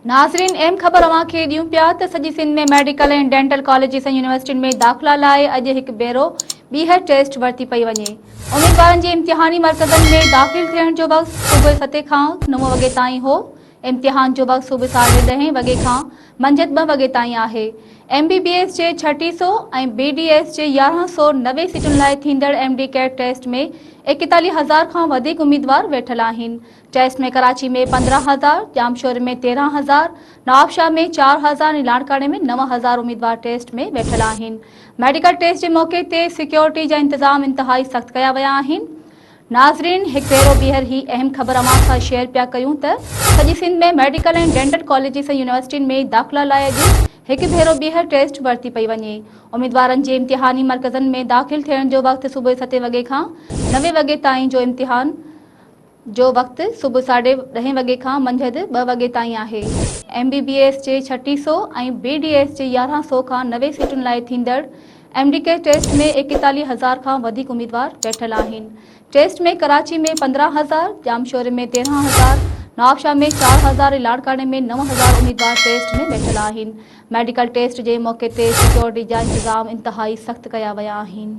ناظرين اهم خبر اوهان کي ڏيون پيا ته سڄي سنڌ ۾ ميڊيڪل ۽ ڊينٽل ڪاليجز ۽ يونيورسٽين ۾ داخلا لاء اڄ هڪ ڀيرو ٻيهر ٽيسٽ ورتي پئي وڃي. اميدوارن جي امتحاني مرڪزن ۾ داخل ٿيڻ جو وقت صبح ستين کان نو وڳي تائين هو. امتحان جو وقت صبح ساڍي ڏهين وڳي کان منجهند ٻه وڳي تائين آهي. ايم بي بي ايس جي ڇٽيهه سو ۽ بي ڊي ايس جي 1190 سيٽن لاء ٿيندڙ ايم ڊي ڪيٽ ٽيسٽ ۾ 41 هزار کان وڌيڪ اميدوار ويٺل آهن. ٽيسٽ ۾ ڪراچي ۾ 15 هزار، ڄامشوري ۾ 13 هزار، نوابشاهه ۾ 4000 ۽ لاڙڪاڻي ۾ 9000 اميدوار ٽيسٽ ۾ ويٺل آهن. ميڊيڪل ٽيسٽ جي موقعي تي سيڪيورٽي جا انتظام انتهائي سخت ڪيا ويا آهن. ناظرين هڪ ڀيرو ٻيهر هي اهم خبر اوهان سان شيئر پيا ڪيون ته سڄي سنڌ ۾ ميڊيڪل ۽ ڊينٽل ڪاليجز ۽ يونيورسٽين ۾ داخلا لاء اڄ هڪ ڀيرو ٻيهر ٽيسٽ ورتي پئي وڃي. اميدوارن جي امتحاني مرڪزن ۾ داخل ٿيڻ جو وقت صبح ستين وڳي کان نوين وڳي تائين جو امتحان جو وقت صبح ساڍي ڏهين وڳي کان منجهند ٻه وڳي تائين آهي. ايم بي بي ايس جي ڇٽيهه سو ۽ بي ڊي ايس جي 11 سو کان 90 سيٽن لاء ٿيندڙ ايم ڊي ڪي ٽيسٽ ۾ 41 هزار کان وڌيڪ اميدوار ويٺل آهن. ٽيسٽ ۾ ڪراچي ۾ 15 هزار، ڄامشوري ۾ 13 هزار، نوابشاهه ۾ چار هزار ۽ لاڙڪاڻي ۾ نو هزار اميدوار ٽيسٽ ۾ ويٺل آهن. ميڊيڪل ٽيسٽ جي موقعي تي سيڪيورٽي جا انتظام انتهائي سخت ڪيا ويا آهن.